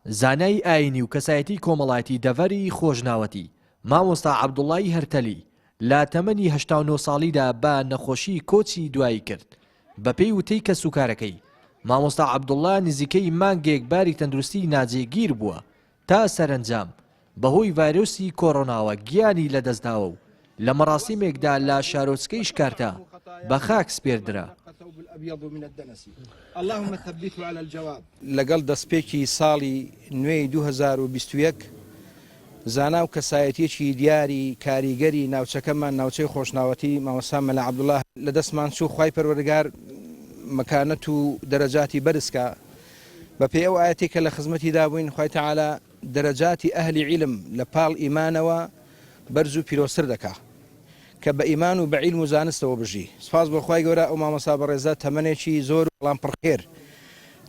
زانای ئایینی و کەسایەتی کۆمەڵایەتی دەڤەری خۆشناوەتی، مامۆستا عەبدوڵای هەرتەلی، لە تەمەنی 89 ساڵیدا بە نەخۆشی کۆچی دوایی کرد. بەپێی وتەی کەسوکارەکەی، مامۆستا عەبدوڵا نزیکەی مانگێک باری تەندروستی ناجێگیر بووە تا سەرەنجام بەهۆی ڤایرۆسی کۆرۆناوە گیانی لەدەستداوە و لە مەراسیمێکدا لە شارۆچکەی شکارتا بە خاک سپێردرا. لەگەڵ دەستپێکی ساڵی نوێی 2021 زانا و کەسایەتیەکی دیاری کاریگەری ناوچەکەمان ناوچەی خۆشناوەتی مامۆستا مەلا عەبدوڵا لە دەستمان چوو خوای پەروەردگار مەکانەت و دەرەجاتی بەرز کا بە پێی ئەو ئایەتەی کە لە خزمەتیدا بووین خوای تەعالا دەرەجاتی ئەهلی عیلم لە پاڵ ئیمانەوە بەرز و پیرۆزتر دەکا کە بە ئیمان و بە عیلم و زانستەوە بژی سوپاس بۆ خوای گەورە ئەو مامۆستا بەڕێزە تەمەنێکی زۆر و بەڵام پڕ خێر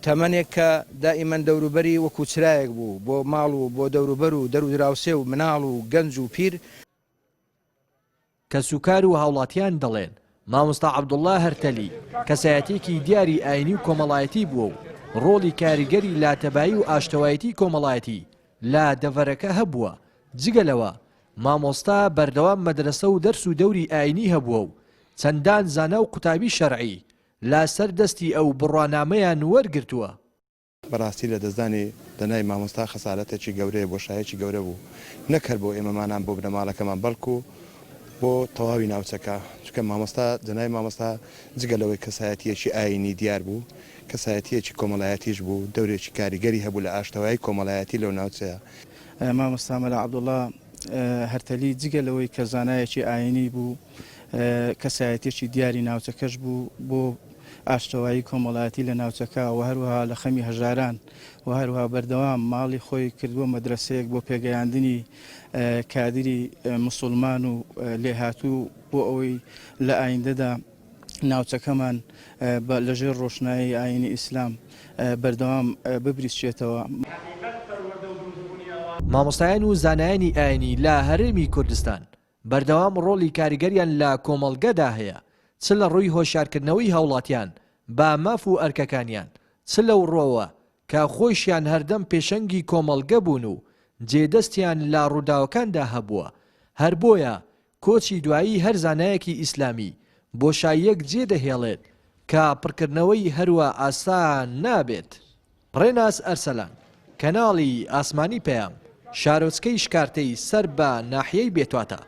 تەمەنێک کە دائیمەن دەوروبەری وەکو چرایەک بوو بۆ ماڵ و بۆ دەوروبەر و دەر و دراوسێ و مناڵ و گەنج و پیر. کەسوکار و هاوڵاتیان دەڵێن، مامۆستا عەبدوڵڵا هەرتەلی کەسایەتییەکی دیاری ئاینی و کۆمەڵایەتی بووە و ڕۆڵی کاریگەری لە تەبایی و ئاشتەوایەتی کۆمەڵایەتی لە دەڤەرەکە هەبووە، جگە لەوە مامۆستا بەردەوام مەدرەسە و دەرس و دەوری ئاینی هەبووە و چەندان زانا و قوتابی شەرعی لە سەر دەستی ئەو بڕوانامەیان وەرگرتووە. بەڕاستی لەدەستدانی دەنای مامۆستا خەسارەتێکی گەورەیە، بۆشایەکی گەورە بوو، نەک هەر بۆ ئێمەمانان بۆ بنەماڵەکەمان، بەڵکو بۆ تەواوی ناوچەکە، چونکە مامۆستا جەنابی مامۆستا جگە لەوەی کەسایەتییەکی ئایینی دیار بوو، کەسایەتییەکی کۆمەڵایەتیش بوو، دەورێکی کاریگەری هەبوو لە ئاشتەوایی کۆمەڵایەتی لەو ناوچەیە. مامۆستا مەلا عەبدوڵڵا هەرتەلی جگە لەوەی کە زانایەکی ئایینی بوو، کەسایەتیەکی دیاری ناوچەکەش بوو بۆ ئاشتەوایی کۆمەڵایەتی لە ناوچەکە و هەروەها لە خەمی هەژاران و هەروەها بەردەوام ماڵی خۆی کردووە مەدرەسەیەک بۆ پێگەیاندنی کادری مسوڵمان و لێهاتوو بۆ ئەوەی لە ئایندەدا ناوچەکەمان لە ژێر ڕۆشنایی ئایینی ئیسلام بەردەوام ببریسکێتەوە. مامۆستایان و زانایانی ئایینی لە هەرێمی کوردستان بەردەوام ڕۆڵی کاریگەریان لە کۆمەڵگەدا هەیە، چ لە ڕووی هۆشیارکردنەوەی هاوڵاتیان بە ماف و ئەرکەکانیان، چ لەو ڕووەوە کە خۆیشیان هەردەم پێشەنگی کۆمەڵگە بوون و جێ دەستیان لە ڕووداوەکاندا هەبووە، هەر بۆیە کۆچی دوایی هەر زانایەکی ئیسلامی بۆشاییەک جێ دەهێڵێت کە پڕکردنەوەی هەروا ئاسان نابێت. ڕێناس ئەرسەلان، کەناڵی ئاسمانی پەیام، شارۆچکەی شکارتەی سەر بە ناحیەی بێتواتە.